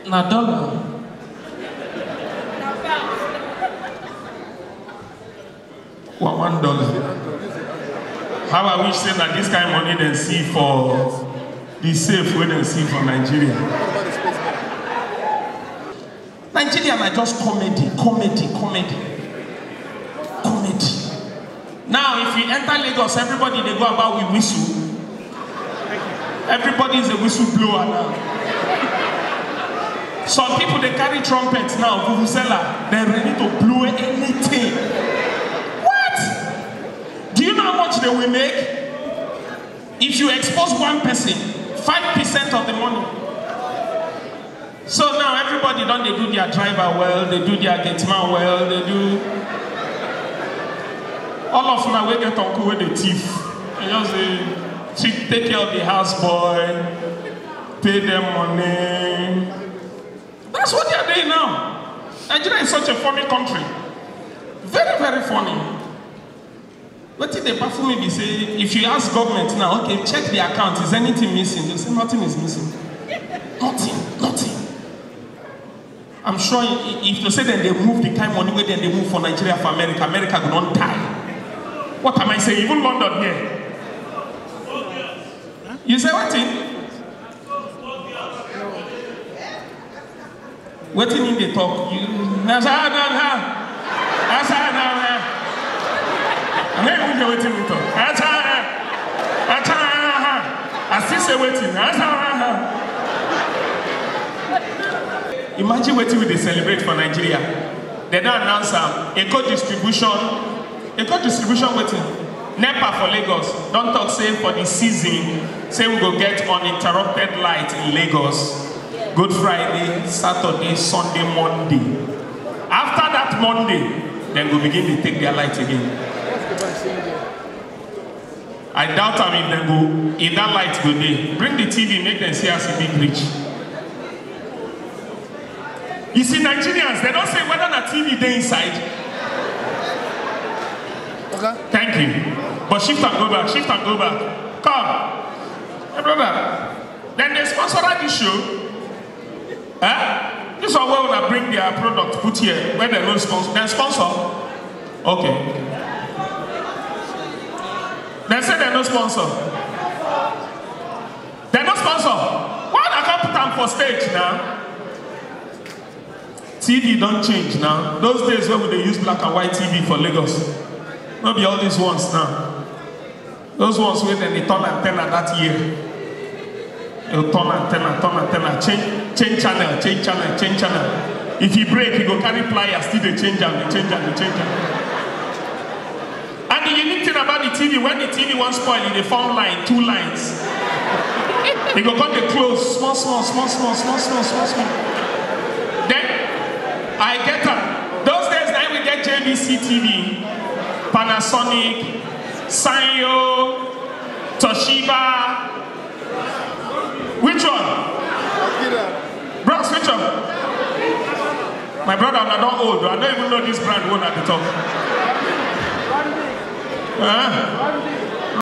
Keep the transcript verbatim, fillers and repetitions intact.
Na dollar. One one dollar. How I wish say na this kind money dem see for the safe wey dem see for Nigeria. Nigeria na just comedy, comedy, comedy, comedy. Now, if you enter Lagos, everybody dey go about with whistle. Everybody is a whistle blower now. Some people dey carry trumpet now, vuvuzela, dem ready to blow anything. What? Do you know how much they will make? If you expose one person, five percent of the money. So now everybody don dey do their driver well, dey do their gate man well, dey do. All of una wey get uncle wey dey thief, I just say, take care of the house boy, pay them money. That's what they are doing now. Nigeria is such a funny country. Very, very funny. Wetin dey baffle me be say, if you ask government now, "Okay, check the account, is anything missing?" They say, "Nothing is missing." Nothing, nothing. I'm sure i- i- if you say then they move the kind money wey then they move for Nigeria for America, America go don die. What am I saying? Even London here. You say wetin? Wetin him dey talk? You, na sa na na. Na sa na na. I no even get wetin him talk. Na sa na. Na sa na na. I still say wetin? Na sa na na. Imagine wetin we dey celebrate for Nigeria. Dem don announce am. Eco distribution. Eco distribution wetin? NEPA for Lagos don talk say for the season, say we go get uninterrupted light in Lagos. Good Friday, Saturday, Sunday, Monday. After that Monday, dem go begin dey take their light again. I doubt am if dem go, if that light go dey. Bring the T V, make dem see as e big reach. You see, Nigerians, dem don say whether na T V dey inside. Okay. Thank you. But shift and go back, shift and go back. Come. My brother, dem dey sponsor this show. Eh? This one wey una bring their product put here, wey dem no sponsor. Dem sponsor? Okay. Dem say dem no sponsor. Dem no sponsor. Why una come put am for stage now? T V don change now. Those days wey we dey use black and white T V for Lagos, no be all these ones now. Those ones wey dem dey turn antenna that year. You turn antenna, turn antenna, change, change channel, change channel, change channel. If e break, you go carry pliers, still dey change am, dey change am, dey change am. And the unique thing about the T V, when the T V wan spoil, e dey form line, two lines. E go come dey close, small, small, small, small, small, small, small, small. Then I get am. Those days, na we get J V C T V, Panasonic, Sanyo, Toshiba. Which one? Bros, which one? My brother, I don old. I don't even know this brand one at the top. Huh?